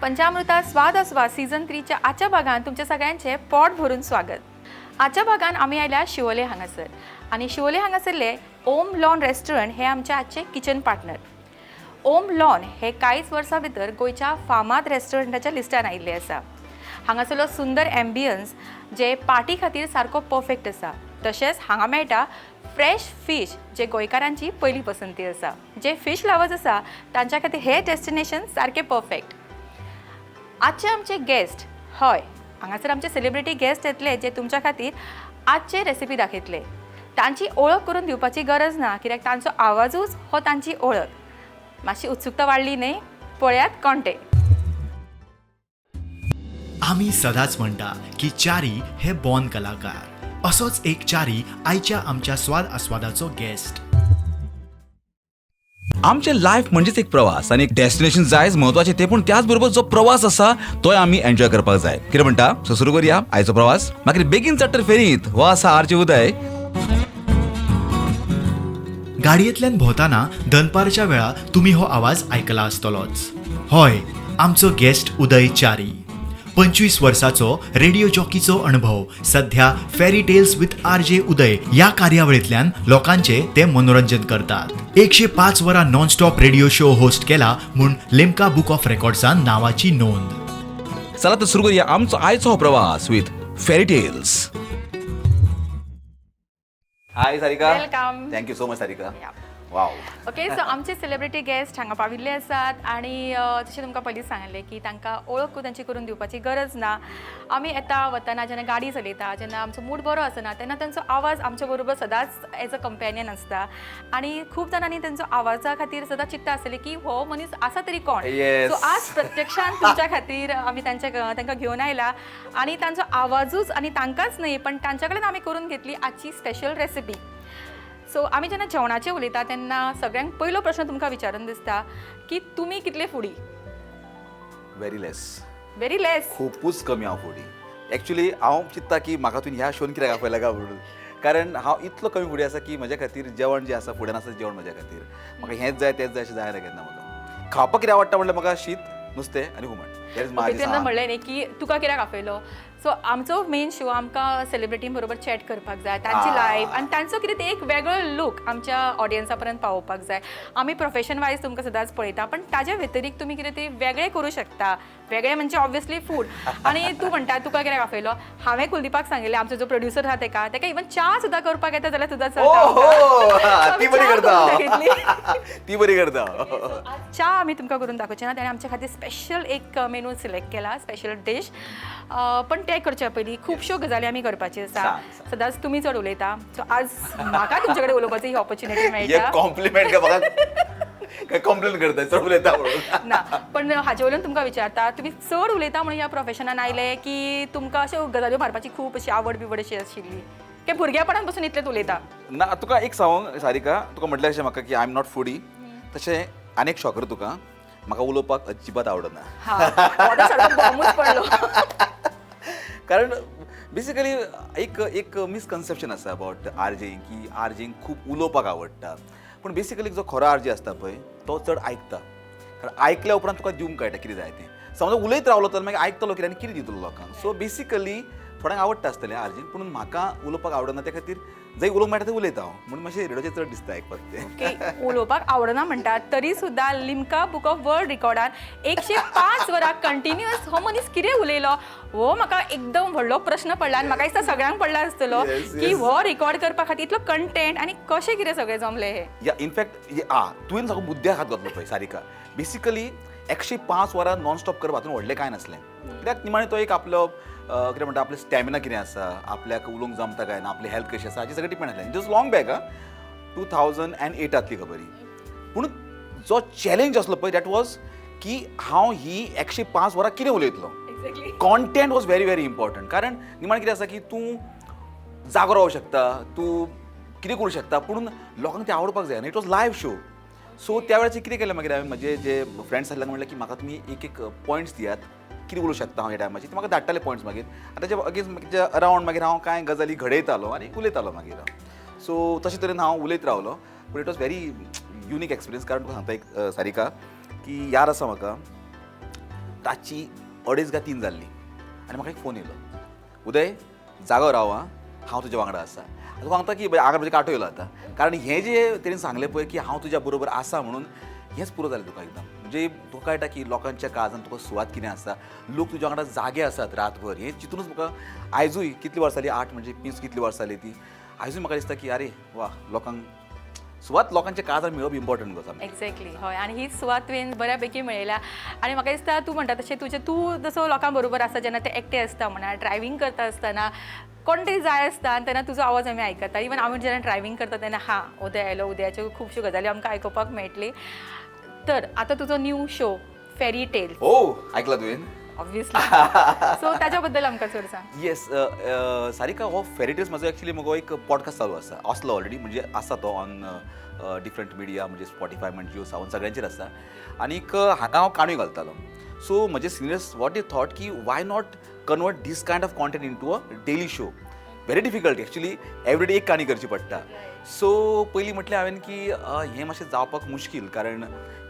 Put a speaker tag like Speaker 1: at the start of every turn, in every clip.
Speaker 1: पंचामृता स्वाद आस्वाद सीझन 3च्या आजच्या भागान तुमच्या सगळ्यांचे पोट भरून स्वागत. आजच्या भागान आमी आयल्या शिवोले हांगासर आनी शिवोले हांगासरले ओम लॉन रेस्टॉरंट हे आमचे आजचे किचन पार्टनर. ओम लॉन हे कांयच वर्सां भितर गोंयच्या फामाद रेस्टॉरंटाच्या लिस्टान आयिल्ले आसा. हांगासरलो सुंदर एम्बियन्स जे पार्टी खातीर सारको परफेक्ट आसा. तशेंच हांगा मेळटा फ्रेश फीश, जे गोंयकारांची पयली पसंती आसा. जे फीश लवर्स आसा तांच्या खातीर हे डेस्टिनेशन सारकें परफेक्ट. आजचे आमचे गेस्ट, हय, हांगासर आमचे सेलिब्रिटी गेस्ट येतले जे तुमच्या खातीर आजचे रेसिपी दाखयतले. तांची ओळख करून दिवपाची गरज ना, कित्याक तांचो आवाजूच हो तांची ओळख. मातशी उत्सुकता वाडली न्ही? पळयात कोण ते.
Speaker 2: आमी सदांच म्हणटा की च्यारी हे बॉन कलाकार. असोच एक च्यारी आयच्या आमच्या स्वाद आस्वादाचो गेस्ट.
Speaker 3: आमचें लायफ म्हणजेच एक प्रवास आनी एक डेस्टिनेशन जायच म्हत्वाचें तें, पूण त्याच बरोबर जो प्रवास आसा तोय आमी एन्जॉय करपाक जाय. कितें म्हणटा? सो सुरू करुया आयचो प्रवास. मागीर बेगीन चट्टर फेरीत हो आसा आरजे उदय.
Speaker 2: गाडयेंतल्यान भोंवतना दनपारच्या वेळा तुमी हो आवाज आयकला आसतलोच. हय, आमचो गेस्ट उदय च्यारी. 25 वर्साचो रेडिओ जॉकीचो अणभव. सध्या fairy tales with R J Uday ह्या कार्यावळींतल्यान लोकांचे ते मनोरंजन करतात. 105 वरां नॉनस्टॉप रेडिओ शो होस्ट केला म्हूण लिम्का बुक ऑफ रेकॉर्ड्सान नावाची नोंद.
Speaker 3: चला तर सुरू करुया आमचो आयचो हो प्रवास with fairy tales. Hi Sarika.
Speaker 1: Welcome.
Speaker 3: Thank you so much, Sarika. Wow.
Speaker 1: Okay, so आमचे सेलिब्रिटी गेस्ट हांगा पाविल्ले आसात आनी जशें तुमकां पयलींच सांगलें की तांकां ओळख तांची करून दिवपाची गरज ना. आमी येता वतना जेन्ना गाडी चलयता, जेन्ना आमचो मूड बरो आसना, तेन्ना तांचो आवाज आमच्या बरोबर सदांच एज अ कंपेनियन आसता आनी खूब जाणांनी तांचो आवाजा खातीर सदांच चिंत्ता आसतलें की हो मनीस आसा तरी कोण. सो आज प्रत्यक्षान तुमच्या खातीर आमी तांकां घेवन आयला आनी तांचो आवाजूच आनी तांकांच न्हय, पण तांच्या कडेन आमी करून घेतली आजची स्पेशल रेसिपी. सो आमी जेन्ना जेवणाचें उलयता तेन्ना सगळ्यांक पयलो प्रश्न तुमकां विचारून दिसता की तुमी कितले foodie?
Speaker 3: Very less.
Speaker 1: Very less?
Speaker 3: खुपूच कमी हांव फुडी. एक्चुली हांव चिंत्ता की म्हाका तुवें ह्या शोन कित्याक आपयला काय म्हणून, कारण हांव इतलो कमी फुडी आसा की म्हज्या खातीर जेवण जें आसा, फुड्यान आसा जेवण म्हज्या खातीर. म्हाका हेंच जाय, तेंच जाय अशें जायना केन्ना. म्हाका खावपाक कितें आवडटा म्हणल्यार म्हाका शीत, नुस्तें आनी हुमण. That is
Speaker 1: okay, तेन्ना
Speaker 3: म्हाजी.
Speaker 1: म्हणलें न्ही की तुका कित्याक आपयलो. सो आमचो मेन शो, आमकां सेलिब्रिटीं बरोबर चॅट करपाक जाय, तांची लायफ आनी तांचो कितें ते एक वेगळो लूक आमच्या ऑडियन्सा पर्यंत पावोवपाक जाय. आमी प्रोफेशन वायज तुमकां सदांच पळयता, पण ताज्या व्यतिरिक्त तुमी कितें तरी वेगळें करूं शकता. वेगळें म्हणजे ऑब्वियसली फूड. आनी तूं म्हणटा तुका कित्याक आपयलो, हांवें कुलदीपाक सांगिल्लें, आमचो जो प्रोड्युसर आहा तेका, तेका इवन च्या सुद्दां करपाक येता जाल्यार सुद्दां चलता.
Speaker 3: ओहो.
Speaker 1: So
Speaker 3: ती
Speaker 1: आमी
Speaker 3: बरी
Speaker 1: च्या
Speaker 3: करता.
Speaker 1: करून दाखयतली.
Speaker 3: ती बरी करता.
Speaker 1: च्या आमी तुमकां करून दाखोवचे ना, ताणें आमच्या खातीर स्पेशल एक मेनू सिलेक्ट केला, स्पेशल डीश. पण तें करच्या पयलीं खुबश्यो गजाली आमी करपाच्यो आसा.
Speaker 3: सांग, सांग.
Speaker 1: सदांच तुमी चड उलयता, सो आज म्हाका तुमचे कडेन उलोवपाची ही ऑपॉर्च्युनिटी
Speaker 3: हे
Speaker 1: मेळटा.
Speaker 3: कॉम्प्लिमेंट काय म्हाका काय कंप्लेन करता चड उलयता म्हणून?
Speaker 1: ना, पण हाजे वयल्यान तुमकां विचारता, तुमी चड उलयता म्हणून ह्या प्रोफेशनान आयले की तुमकां अश्यो गजाल्यो मारपाची खूब अशी आवड बिवड अशी आशिल्ली की भुरग्यापणान पसून इतलेंच उलयता?
Speaker 3: ना, तुका एक सांगूंक सारिका, तुका म्हटलें अशें म्हाका की I am not foodie, तशें आनी एक शॉकर तुका, म्हाका उलोवपाक अजिबात आवडना.
Speaker 1: हा, हो तर सारको बॉम्बूच पडलो.
Speaker 3: कारण बेसिकली एक एक मिसकन्सेप्शन आसा अबावट आरजेंग की आरजेंक खूब उलोवपाक आवडटा, पूण बेसिकली जो खरो आरजे आसता पळय तो चड आयकता, कारण आयकल्या उपरांत तुका दिवंक कळटा कितें जाय तें. समज उलयत रावलो तर मागीर आयकतलो कितें आनी कितें दितलो लोकांक? सो बेसिकली थोड्यांक आवडटा आसतलें आरजींक, पूण म्हाका उलोवपाक आवडना. त्या खातीर जंय उलोवंक मेळटा थंय उलयता हांव, म्हणून मातशें रेडियोचेर चड दिसता आयकपाक तें.
Speaker 1: की उलोवपाक आवडना म्हणटात, तरी सुद्दां लिम्का बुक ऑफ वर्ल्ड रिकॉर्डान 105 वरां कंटिन्युअस हो मनीस कितें उलयलो हो म्हाका एकदम व्हडलो प्रश्न पडला आनी म्हाका दिसता सगळ्यांक पडला आसतलो की हो रिकॉर्ड करपा खातीर इतलो कंटेंट आनी कशें कितें सगळें जमलें हें.
Speaker 3: या, इनफॅक्ट आ तुवें सगळो मुद्द्याक हात घातलो पळय सारिका. बेसिकली 105 वरां नॉनस्टॉप करप हातून व्हडलें कांय नासलें, कित्याक निमाणें तो एक आपलो कितें म्हणटा, आपलो स्टॅमिना कितें आसा, आपल्याक उलोवंक जमता काय ना, आपली हेल्थ कशी आसा, हाजेर सगळें डिपेंड आसलें. It was long back, आं, 2008तांतली खबर ही. पूण जो चॅलेंज आसलो पळय, that was की हांव ही 105 वरां कितें उलयतलो. Content was very very important, कारण निमाणें कितें आसा की तूं जागो रावूंक शकता, तूं कितें करूं शकता, पूण लोकांक तें आवडपाक जाय. आनी it was live show, so त्या वेळाचेर कितें केलें मागीर हांवें, म्हजे जे फ्रेंड्स आसले, म्हणलें की म्हाका तुमी एक एक पॉयंट्स दियात, कितें उलोवंक शकता हांव ह्या टायमाचेर. ते म्हाका धाडटाले पॉयंट्स मागीर आनी ताच्या अगेन्स्ट अरावंड मागीर हांव कांय गजाली घडयतालो आनी उलयतालो मागीर हांव. सो तशे तरेन हांव उलयत रावलो, पूण it was very unique experience. कारण तुका सांगता एक सारिका, की याद आसा म्हाका. रातची अडेज काय तीन जाल्ली आनी म्हाका एक फोन येयलो, उदय जागो राव आं, हांव तुज्या वांगडा आसा. तुका सांगता की आंगार म्हज्या कांटो येयलो आतां, कारण हें जें तेणें सांगलें पळय की हांव तुज्या बरोबर आसा म्हणून, हेंच पुरो जालें तुका एकदम. म्हणजे तुका कळटा की लोकांच्या काळजान तुका सुवात कितें आसा, लोक तुज्या वांगडा जागे आसात रातभर. हें चिंतूनच म्हाका आयजूय कितली वर्सां जाली, आठ म्हणजे मीस कितली वर्सां जाली ती, आयजूय म्हाका दिसता की अरे वा, लोकांक सुवात लोकांच्या काळजार मेळप इम्पॉर्टंट गो सामकें.
Speaker 1: एक्झॅक्टली, हय. आनी ही सुवात तुवें बऱ्या पैकी मेळयल्या. आनी म्हाका दिसता तूं म्हणटा तशें तुजें तूं जसो लोकां बरोबर आसा जेन्ना ते एकटे आसता म्हणा, ड्रायव्हींग करता आसतना कोण तरी जाय आसता आनी तेन्ना तुजो आवाज आमी आयकता. इवन आमी जेन्ना ड्रायव्हींग करता तेन्ना हां उदय आयलो, उदयाच्यो खुबश्यो गजाली आमकां आयकुपाक मेळटली. तर आतां तुजो न्यू शो फेरी टेल.
Speaker 3: हो, आयकला तुवें?
Speaker 1: ऑब्वियसली. सो ताच्या बद्दल आमकां चड सांग.
Speaker 3: येस सारिका, हो फेरी टेल्स म्हजो एक्चुली म्हजो एक पॉडकास्ट चालू आसा, आसलो ऑलरेडी, म्हणजे आसा तो ऑन डिफरंट मिडिया, म्हणजे स्पॉटिफाय म्हण जियो सावन सगळ्यांचेर आसा. आनीक हांगा हांव काणयो घालतालो. सो म्हजे सिनियर्स what they thought की why not convert this kind of content into a daily show. Very difficult actually, every day एक काणी करची पडटा. सो पयलीं म्हटलें हांवें की हें मातशें जावपाक मुश्कील, कारण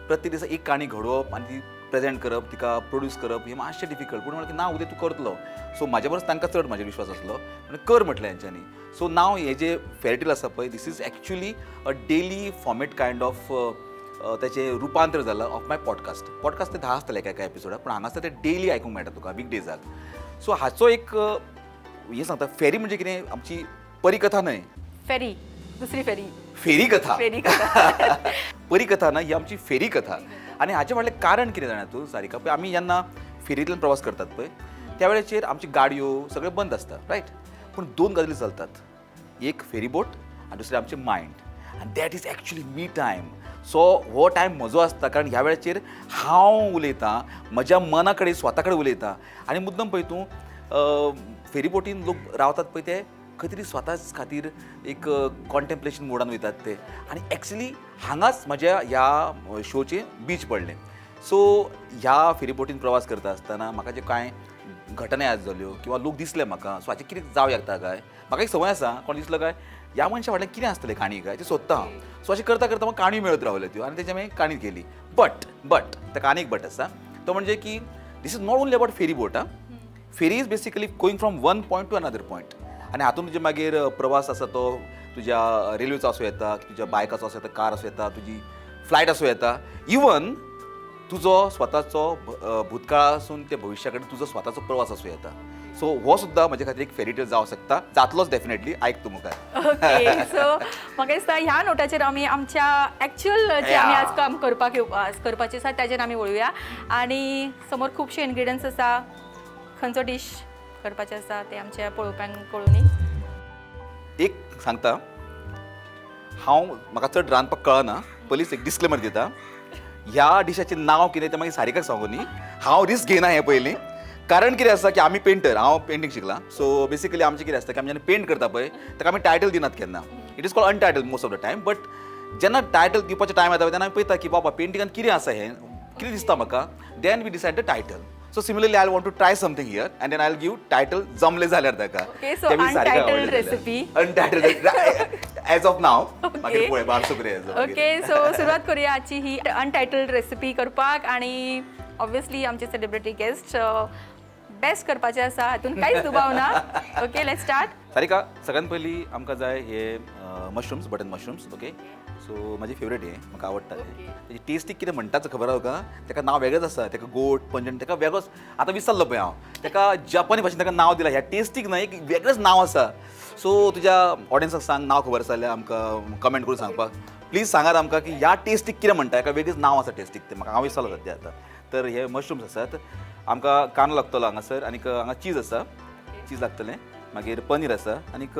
Speaker 3: प्रत्येक दिसा एक काणी घडोवप आनी ती प्रेजेंट करप, तिका प्रोड्यूस करप हें मातशें डिफिकल्ट. पूण म्हणलें की ना उदय तूं करतलो. सो म्हाज्या परस तांकां चड म्हाजेर विश्वास आसलो आनी कर म्हटलें हेंच्यांनी. सो नाव हें जें फेरीटेल आसा पळय, this is actually a daily format kind of ताचें रुपांतर जालां ऑफ my podcast. Podcast ते 10 आसतले एका एका एपिसोडाक, पूण हांगासर ते डेली आयकूंक मेळटा तुका वीक डेजाक. सो हाचो एक हें सांगता, फेरी म्हणजे कितें, आमची परिकथा न्हय.
Speaker 1: फेरी, दुसरी फेरी.
Speaker 3: फेरी कथा.
Speaker 1: फेरी कथा.
Speaker 3: परिकथा ना, ही आमची फेरी कथा. आनी हाचें फाटलें कारण कितें जाणा तूं सारिका? पळय आमी जेन्ना फेरींतल्यान प्रवास करतात पळय त्या वेळाचेर आमची गाडयो सगळें बंद आसता, रायट? पूण दोन गजाली चलतात, एक फेरी बोट आनी दुसरें आमचें मायंड, आनी that is actually me time. So हो टायम म्हजो आसता, कारण ह्या वेळाचेर हांव उलयतां म्हज्या मना कडेन, स्वता कडेन उलयतां. आनी मुद्दम पळय तूं फेरी बोटीन लोक रावतात पळय ते खंय तरी स्वताच खातीर एक कॉन्टेम्पलेशन मोडान वयतात ते. आनी एक्चुली हांगाच म्हज्या ह्या शोचें बीज पडलें. सो ह्या फेरी बोटीन प्रवास करता आसतना म्हाका जे कांय घटना याद जाल्यो किंवा लोक दिसले म्हाका, सो हाचें कितें जावं येता काय, म्हाका एक संवय आसा कोण दिसलो काय ह्या मनशा फाटल्यान कितें आसतलें काणी काय तें सोदता हांव. सो अशें करता करता म्हाका काणी मेळत रावल्यो त्यो आनी तेजें हांवें काणी केली. बट बट ताका आनी एक बट आसा, तो म्हणजे की this is not only about ferry boat. आं, ferry is basically going from one point to another point, आनी हातूंत तुजे मागीर प्रवास आसा तो तुज्या रेल्वेचो आसूं येता, तुज्या बायकाचो आसूं येता, कार आसूं येता, तुजी फ्लायट आसूं येता, इवन तुजो स्वताचो भूतकाळासून ते भविश्या कडेन तुजो स्वताचो प्रवास आसूं येता. सो हो सुद्दां म्हजे खातीर एक फेरी टेल जावं शकता, जातलोच डेफिनेटली. आयक तूं मुखार.
Speaker 1: ओके, सो म्हाका दिसता ह्या नोटाचेर आमी आमच्या एक्चुअल जे आमी आज काम करपाक आज करपाचें आसा ताजेर आमी वळुया. आनी समोर खुबशे इन्ग्रिडियंट्स आसा, खंयचो डीश करपाचें आसा तें आमच्या पळोवप्यांक कळुनी.
Speaker 3: एक सांगता हांव, म्हाका चड रांदपाक कळना, पयलींच एक डिस्क्लेमर दिता. ह्या डिशाचें नांव कितें तें मागीर सारिकाक सांगू न्ही, हांव रिस्क घेयना हें पयलीं. कारण कितें आसा की आमी पेंटर, हांव पेंटींग शिकलां. सो बेसिकली आमचें कितें आसता की आमी जेन्ना पेंट करता पळय ताका आमी टायटल दिनात केन्ना. It is called untitled most of the time, but जेन्ना टायटल दिवपाचें टायम येता तेन्ना आमी पळयता की बाबा पेंटिंगान कितें आसा, हें कितें दिसता म्हाका, then we decide the title. So similarly I want to try something here and then I give title जमलें जाल्यार ताका.
Speaker 1: Okay, so untitled recipe.
Speaker 3: Untitled as of now, मागीर पळय बारसो कितें.
Speaker 1: ओके, सो सुरवात करूया आजची ही अनटायटल्ड रेसिपी करपाक. आनी ऑब्वियसली आमचे सेलिब्रिटी गेस्ट बेस्ट करपाचे आसा, हातून कांयच दुबाव ना. Okay, let's start.
Speaker 3: Sarika, सगळ्यात पयलीं आमकां जाय हे mushrooms, button mushrooms. Okay, so म्हाजी फेवरेट हे, म्हाका आवडटा ते. तेजी टेस्टीक कितें म्हणटाच खबर आसा तुका? ताका नांव वेगळेंच आसा, ताका गोड पंजन, ताका वेगळोच, आतां विसरलो पळय हांव ताका, जपानी भाशेन ताका नांव दिलां. ह्या टेस्टीक न्हय एक वेगळेंच नांव आसा. सो तुज्या ऑडियन्साक सांग, नांव खबर आसा जाल्यार आमकां कमेंट करून सांगपाक प्लीज सांगात आमकां की ह्या टेस्टीक कितें म्हणटा, हेका वेगळेंच नांव आसा टेस्टीक, तें म्हाका हांव विसरलो सद्या आतां. तर हे मशरूम्स आसात, आमकां कांदो लागतलो हांगासर, आनीक हांगा चीज आसा, चीज लागतलें, मागीर पनीर आसा, आनीक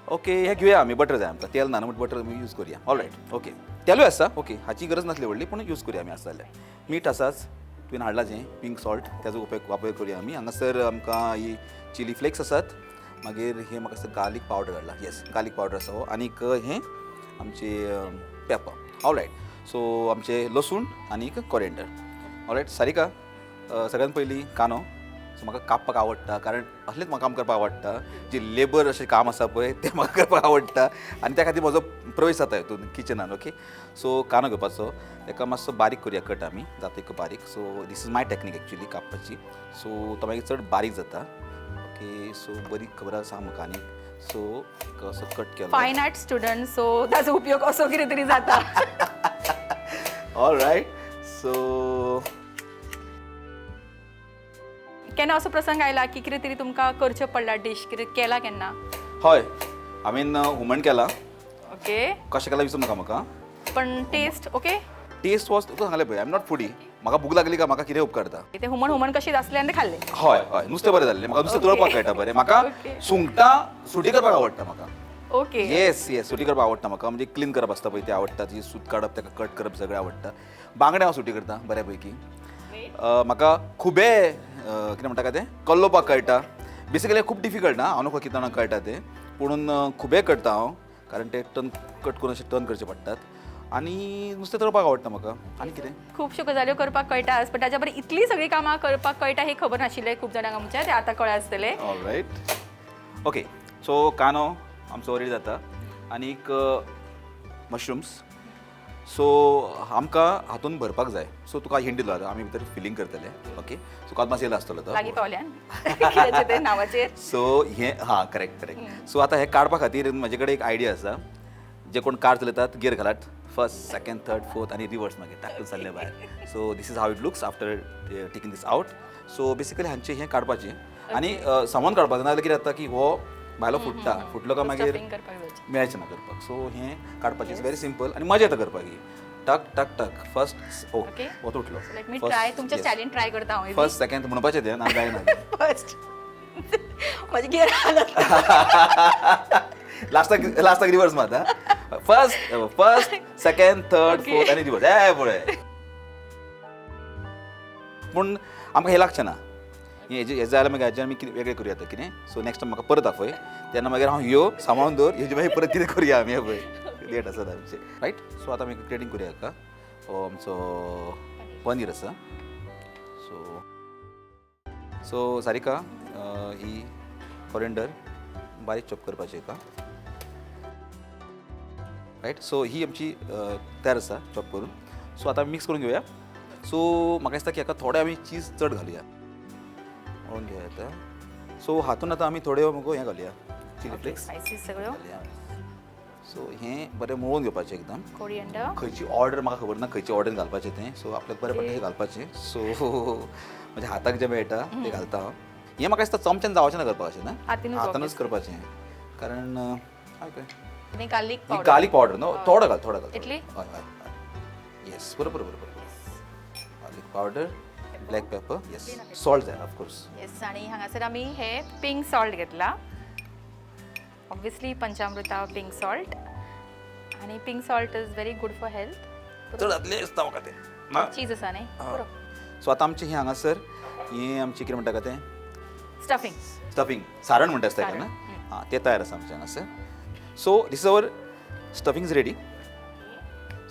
Speaker 3: ओके हें घेवया आमी, बटर जाय आमकां, तेल ना न्हू, बटर आमी यूज करुया. ऑल रायट, ओके, तेलूय आसा, ओके, हाची गरज नासली व्हडली, पूण यूज करुया आमी आसा जाल्यार. मीठ आसाच, तुवें हाडलां जें पिंक सॉल्ट, तेजो उपयोग वापर करुया आमी. हांगासर आमकां ही चिली फ्लेक्स आसात, मागीर हें म्हाका दिसता गार्लीक पावडर हाडला, येस गार्लीक पावडर आसा हो, आनीक हें आमचें पेपर. ऑल रायट, सो आमचें लसूण आनीक कोरिएंडर. ऑल रायट सारिका, सगळ्यात पयलीं कांदो सो म्हाका कापपाक आवडटा, कारण असलेंच म्हाका काम करपाक आवडटा. जे लेबर अशें काम आसा पळय तें म्हाका करपाक आवडटा आनी त्या खातीर म्हजो प्रवेश जाता हितून किचनान. ओके, सो कांदो घेवपाचो, ताका मातसो बारीक करुया कट आमी, जाता एक बारीक. So this is my technique actually कापपाची. सो तो मागीर चड बारीक जाता. ओके, सो बरी खबर आसा सांग म्हाका आनीक. सो एक असो कट केलो.
Speaker 1: फायन आर्ट स्टुडंट, सो ताजो उपयोग असो कितें तरी जाता.
Speaker 3: ऑल रायट, सो
Speaker 1: केन्ना असो प्रसंग आयला की कितें तरी तुमकां करचें पडला डीश, कितें केला केन्ना?
Speaker 3: हय, हांवें हुमण केलां.
Speaker 1: ओके.
Speaker 3: कशें केलां विसरूं नाका म्हाका.
Speaker 1: पण टेस्ट ओके?
Speaker 3: टेस्ट वॉज, तुका सांगलें पळय, I am not foodie. म्हाका भूक लागली काय म्हाका कितें उपकारता.
Speaker 1: ते हुमण हुमण कशी आसलें आनी ते खाल्लें.
Speaker 3: हय हय, नुस्तें बरें जाल्लें म्हाका, नुस्तें तळपाक कळटा बरें म्हाका. सुंगटां सुटी करपाक आवडटा म्हाका.
Speaker 1: ओके.
Speaker 3: येस येस, सुटी करपाक आवडटा म्हाका. म्हणजे क्लीन करप आसता पळय तें आवडटा, ती सूत काडप, ताका कट करप सगळें आवडटा. बांगडे हांव सुटी करता बऱ्या पैकी. म्हाका खुबे कितें म्हणटा काय तें कल्लोवपाक कळटा. बेसिकली खूब डिफिकल्ट ना, हांव नको कितें जाणां कळटा तें, पुणून खुबे करता हांव, कारण ते टर्न कट करून अशें टर्न करचे पडटात. आनी नुस्तें तळपाक आवडटा म्हाका. आनी कितें?
Speaker 1: खुबश्यो गजाल्यो करपाक कळटा, पण ताच्या बरोबर इतली सगळीं कामां करपाक कळटा हे खबर नाशिल्लें खूब जाणांक आमच्या, ते आतां कळ्ळें आसतलें.
Speaker 3: ऑल रायट, ओके, सो कांदो आमचो रेडी जाता आनीक मशरूम्स. सो आमकां हातून भरपाक जाय. सो तुका हिंट दिलो आतां, आमी भितर फिलींग करतले. ओके, सो कांत येयला आसतलो तो.
Speaker 1: लागीं पावल्यान कित्याचें तें नांवाचेर.
Speaker 3: सो हें हां, करेक्ट करेक्ट. सो आतां हें काडपा खातीर म्हजे कडेन एक आयडिया आसा. जे कोण कार चलयतात गियर घालात, फर्स्ट सेकंड थर्ड फोर्थ आनी रिवर्स, मागीर टाकून सरले भायर. So this is how it looks after taking this out. So basically हांचें हें काडपाचें आनी सामान काडपाचें, नाजाल्यार कितें जाता की हो भायलो फुट्टा, फुटलो काय मागीर
Speaker 1: स्टफिंग करपाक जाय.
Speaker 3: मेळचें ना करपाक. सो हें काडपाचें is very simple आनी मजा येता करपाक ही. टक टक टक, फर्स्ट ओ हो तुटलो.
Speaker 1: Let me try, तुमच्या स्टायलीन ट्राय करता हांव.
Speaker 3: फर्स्ट सेकंड म्हणपाचें तें ना जायना.
Speaker 1: फर्स्ट म्हजी गियर हालत.
Speaker 3: लास्टाक लास्टाक रिवर्स मारता, first first second third fourth आनी रिवर्स. ए पळय, पूण आमकां हें लागचें ना. हें हेजें जाल्यार मागीर हाजें आमी कितें वेगळें करुया आतां कितें. सो नेक्स्ट टायम म्हाका परत आपय, तेन्ना मागीर हांव ह्यो सांबाळून दवर, हेजे मागीर परत कितें करुया आमी. हें पळय लेट आसा आमचें. रायट, सो आतां आमी ग्रेटींग करुया हाका. हो आमचो पनीर आसा. सो सो सारिका, ही कोरिएंडर बारीक चॉप करपाची हाका. रायट, सो ही आमची तयार आसा चॉप करून. सो आतां आमी मिक्स करून घेवया. सो म्हाका दिसता की हाका थोडे आमी चीज चड घालुया, मळून घेवया आतां. सो हातून आतां आमी थोड्यो मुगो हें घालुया, चिली फ्लेक्स
Speaker 1: स्पायसीस सगळ्यो
Speaker 3: घालुया. सो हें बरें मळून घेवपाचें एकदम.
Speaker 1: कोरिएंडर.
Speaker 3: खंयची ऑर्डर म्हाका खबर ना, खंयची ऑर्डर घालपाचें तें. सो आपल्याक बरें पडटा तें घालपाचें. सो म्हज्या हाताक जें मेळटा तें घालता हांव. हें म्हाका दिसता चमच्यान जावचें ना करपाक अशें ना,
Speaker 1: हातीनूच.
Speaker 3: हातानूच करपाचें, कारण हय काय
Speaker 1: आनी garlic powder.
Speaker 3: Garlic powder न्हू, थोडो घाल, थोडो घाल.
Speaker 1: इतली?
Speaker 3: हय हय हय, येस, बरोबर बरोबर बरोबर. Garlic powder, black pepper, yes, salt जाय ऑफकोर्स.
Speaker 1: येस, आनी हांगासर आमी हे पिंक सॉल्ट घेतला, ऑब्वियसली पंचामृता पिंक सॉल्ट. आनी pink salt is very good for health.
Speaker 3: चड जातलें दिसता म्हाका तें.
Speaker 1: चीज आसा न्ही.
Speaker 3: सो आतां आमचें हें हांगासर हें आमचें कितें म्हणटा का तें?
Speaker 1: स्टफिंग.
Speaker 3: स्टफिंग, सारण म्हणटा आसता ताका ना, हां, तें तयार आसा आमचें हांगासर. So this is our stuffing is ready.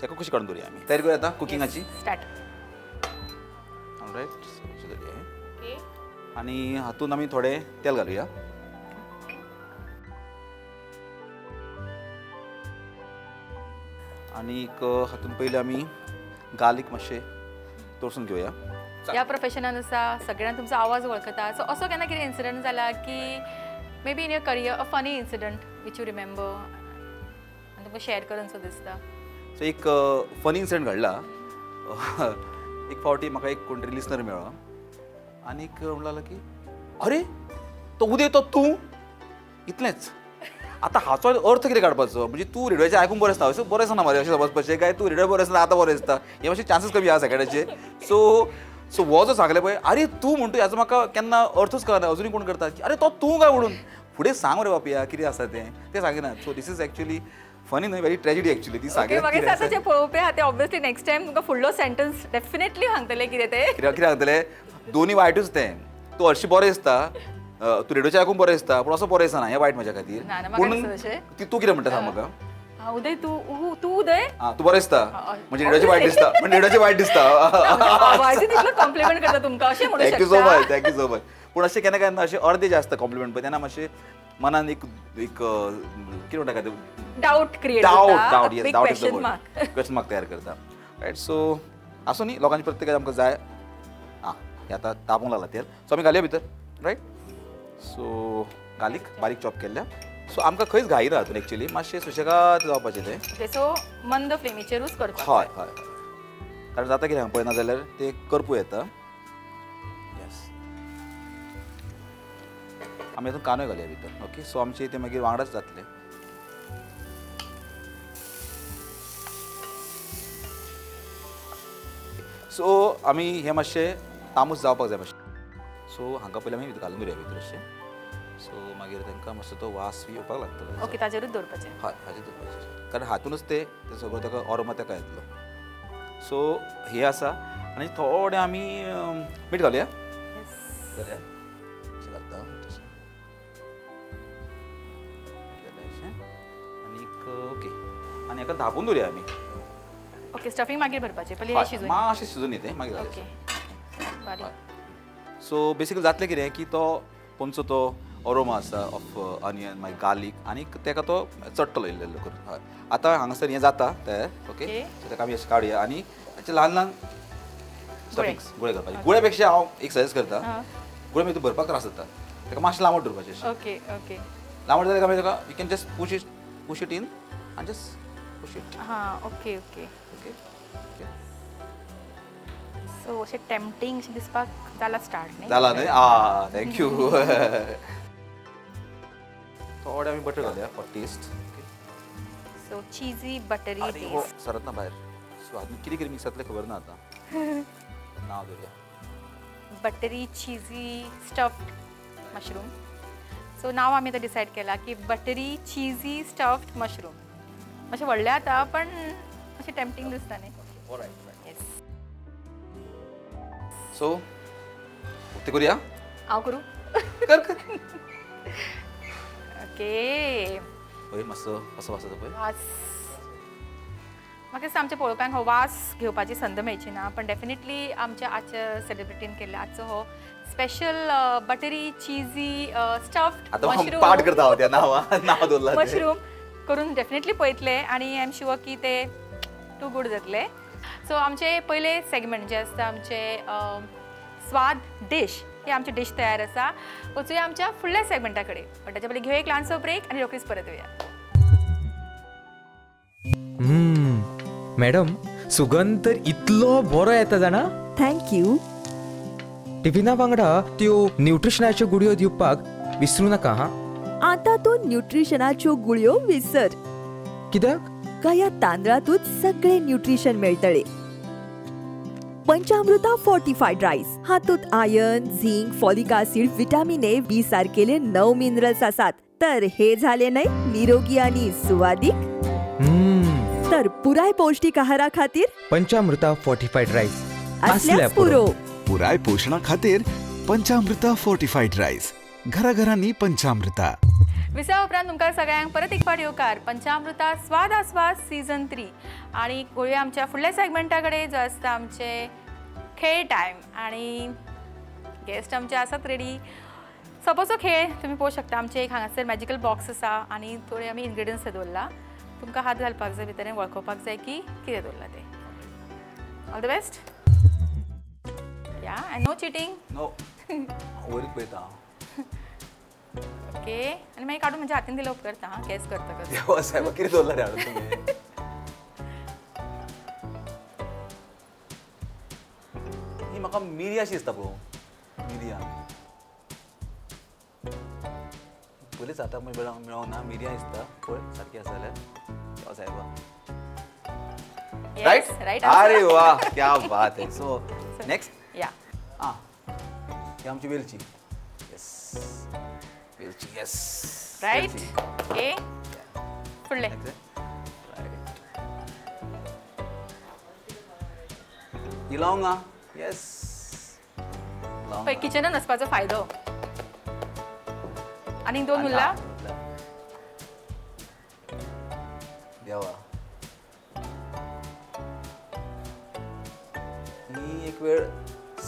Speaker 3: ताका कशी काडून दवरुया आमी, तयारी करूया आतां कुकिंगाची.
Speaker 1: स्टार्ट.
Speaker 3: रायट, आनी हातून आमी थोडें तेल घालुया. आनीक हातून पयलीं आमी गार्लीक मातशें तोडसून घेवया.
Speaker 1: ह्या प्रोफेशनान आसा सगळ्यांक तुमचो आवाज वळखता. सो असो केन्ना कितें इन्सिडंट जाला की maybe in your career a funny incident which you remember आनी तुमकां शेअर करून सो दिसता?
Speaker 3: सो एक फनी इन्सिडंट घडला. एक फावटी म्हाका एक कोण तरी लिसनर मेळ्ळो आनीक म्हणलो लागलो की अरे तो उदय तो तूं, इतलेंच. आतां हाचो अर्थ कितें काडपाचो, म्हणजे तूं रेडियोचेर आयकूंक बरें दिसता, अशें बरें दिसना मरे अशें समजपाचें काय तूं रेडियो बरें दिसना आतां बरें दिसता, हे मातशे चान्सीस कमी आसा सगळ्याचे. सो सो हो जो सांगलें पळय अरे तूं म्हणटा हाचो म्हाका केन्ना अर्थूच कळना, अजुनूय कोण करता की अरे तो तूं काय म्हणून फुडें सांग मरे बापया कितें आसा तें, तें सांगिना. So this is actually funny न्हय, व्हेरी ट्रेजिडी एक्चुअली ती
Speaker 1: ओके, म्हाका
Speaker 3: सांगिना.
Speaker 1: दिसता जे पळोवपी आहा ते ऑब्वियसली नेक्स्ट टायम तुमकां फुडलो सेंटन्स डेफिनेटली सांगतले कितें तें.
Speaker 3: कित्याक कितें सांगतलें, दोनी वायटूच तें. तूं हरशीं बरें दिसता, तूं रेडियोचेर आयकूंक बरें दिसता, पूण असो बरें दिसना, हें वायट म्हज्या खातीर.
Speaker 1: ना, ना, म्हाका
Speaker 3: पूण
Speaker 1: दिसता तशें.
Speaker 3: ती तूं कितें म्हणटा सांग म्हाका.
Speaker 1: हा उदय, तूं तूं उदय.
Speaker 3: आं, तूं बरें दिसता म्हणजे रेडियोचेर वायट दिसता, म्हणजे रेडियोचेर वायट दिसता.
Speaker 1: आवाज तितलो कॉम्प्लिमेंट करता तुमकां अशें म्हणू
Speaker 3: thank you so
Speaker 1: शकता.
Speaker 3: Much, thank you so much. पूण अशें केन्ना केन्ना अशें अर्दे जे आसता कॉम्प्लिमेंट पळय तेन्ना मातशें मनान एक एक कितें म्हणटा काय
Speaker 1: doubt create
Speaker 3: doubt doubt yes doubt is the
Speaker 1: question mark
Speaker 3: word question mark तयार करता रायट. सो आसूं न्ही लोकांची प्रत्येकाक आमकां जाय. आं हें आतां तापूंक लागला तेल, सो आमी घालया भितर रायट. सो गार्लीक बारीक चॉप केल्ल्या. सो आमकां खंयच घाई ना हातून एक्चुली, मातशें सुशेगाद जावपाचें तें.
Speaker 1: ओके सो मंद फ्लेमीचेरूच करपाक.
Speaker 3: हय हय, कारण जाता कितें पळयना जाल्यार तें करपू येता. येस, आमी हातून कांदो घालया भितर. ओके, सो आमचें तें मागीर वांगडाच जातलें. सो आमी हें मातशें तामूस जावपाक जाय मातशें. सो हांकां पयलीं आमी घालून दवरुया भितर अशें. सो मागीर तांकां मातसो तो वास बी येवपाक लागतलो.
Speaker 1: ओके, ताजेरूच दवरपाचें.
Speaker 3: हय, हाजेर दवरपाचें, कारण हातूनच ते सगळो ताका ऑरोमा ताका येतलो. सो हें आसा आनी थोडें आमी मीठ घालया. घालया अशें घालता तशें अशें आनीक ओके, आनी हाका धांपून दवरुया आमी.
Speaker 1: ओके, स्टफिंग मागीर भरपाचें, पयलीं हें शिजून.
Speaker 3: मातशें शिजून येते मागीर.
Speaker 1: ओके, बारीक.
Speaker 3: सो बेसिकली जातलें कितें की तो पोंचो तो अरोमा आसा ऑफ अनियन मागीर गार्लीक आनी ताका तो चडटलो इल्लो इल्लो करून. हय, आतां हांगासर हें जाता तयार. ओके, सो ताका आमी अशें काडुया आनी ताचे ल्हान ल्हान स्टफिंग्स गुळे करपाचे. गुळ्या पेक्षा हांव एक सजेस्ट करता, गुळे मागीर भरपाक त्रास जाता, ताका मातशें लांबट दवरपाचें अशें.
Speaker 1: ओके ओके,
Speaker 3: लांबट जाल्यार मागीर ताका you can just push it in आनी जस्ट पुश it.
Speaker 1: हां, ओके ओके
Speaker 3: ओके.
Speaker 1: सो अशें टेम्पटींग अशें दिसपाक जाला स्टार्ट न्ही?
Speaker 3: जाला न्ही? आ, thank you. थोडें आमी बटर घालया for taste.
Speaker 1: So cheesy buttery taste.
Speaker 3: सरत ना भायर. सो हातून कितें कितें मिक्स जातलें खबर ना आतां. नांव दवरुया
Speaker 1: buttery cheesy stuffed mushroom. So नांव आमी आतां डिसायड केलां की बटरी चीजी स्टफ्ड मशरूम. मातशें व्हडलें आतां पण मातशें टेम्पटींग दिसता न्ही. येस.
Speaker 3: सो उक्ते करुया.
Speaker 1: हांव करूं?
Speaker 3: कर कर.
Speaker 1: ओके,
Speaker 3: पळय मातसो कसो वास येता पळय.
Speaker 1: वास म्हाका दिसता आमच्या पळोवप्यांक हो वास घेवपाची संद मेळची ना, पण डेफिनेटली आमच्या आजच्या सेलिब्रिटीन केल्ल्या आजचो हो स्पेशल बटरी चीजी स्टफ्ड
Speaker 3: आतां हांव पाठ करता हांव त्या नांवा नांव दवरलां तें.
Speaker 1: मशरूम करून डेफिनेटली पळयतले आनी I am sure की ते टू गूड जातले. सो आमचे पयले सेगमेंट जे आसता आमचे स्वाद डीश, ही आमची डीश तयार आसा. वचुया आमच्या फुडल्या सेगमेंटा कडेन, पण ताच्या पयलीं घेवया एक ल्हानसो ब्रेक आनी रोखडीच परत येवया.
Speaker 4: मॅडम, सुगंध तर इतलो बरो येता जाणा.
Speaker 5: Thank you.
Speaker 4: टिफिना वांगडा त्यो न्यूट्रिशनाच्यो गुळयो दिवपाक विसरू नाका. हा,
Speaker 5: आता तूं न्यूट्रिशनाच्यो गुळयो विसर.
Speaker 4: कित्याक?
Speaker 5: काया तांदळातूच सगळे न्यूट्रिशन मेळटले. पंचामृता फोर्टिफायड रायस हातूंत iron, zinc, folic acid, vitamin A, B सारकेले 9 minerals आसात. तर हे झाले न्हय निरोगी आणि सुवादीक. तर पुराय पौष्टिक आहारा खातीर
Speaker 4: पंचामृता फोर्टिफायड रायस
Speaker 5: असल्याच पुरो.
Speaker 6: पुराय पोशणा खातीर पंचामृता फोर्टिफायड रायस, घराघरांनी पंचामृता.
Speaker 1: विसा उपरांत तुमकां सगळ्यांक परत एक फावट येवकार पंचामृता स्वाद आस्वाद सीझन 3. आनी वळुया आमच्या फुडल्या सेगमेंटा कडेन जो आसता आमचे खेळ टायम. आनी गेस्ट आमचे आसात रेडी. सपोजो खेळ तुमी पळोवंक शकता, आमचे एक हांगासर मॅजिकल बॉक्स आसा आनी थोडे आमी इन्ग्रिडियंट्स दवरला. तुमकां हात घालपाक जाय भितर आनी वळखोवपाक जाय की कितें दवरलां तें. All the best. Yeah, and no cheating.
Speaker 3: No, वयरूच पळयता हांव.
Speaker 1: ओके, आनी मागीर काडून म्हणजे हातीन दिलो उपकरता. हां, गॅस करता करता.
Speaker 3: देवा साहेबा, कितें दवरलां रे हाडून तुमी? ही म्हाका मिरयां अशी दिसता पळोवंक. मिरयां पयलींच आतां मेळोंक ना. मिरयां दिसता पळय सारकी आसा जाल्यार. देवा साहेबा,
Speaker 1: रायट रायट.
Speaker 3: अरे वा, क्या बात है. सो नेक्स्ट
Speaker 1: या,
Speaker 3: आं, ही आमची वेलची. येस, वेलची. येस,
Speaker 1: रायट. ओके, फुडलें.
Speaker 3: ही लवंगां. येस,
Speaker 1: पळय किचनान वचपाचो फायदो. आनीक दोन उरला.
Speaker 3: देवा, ही एक वेळ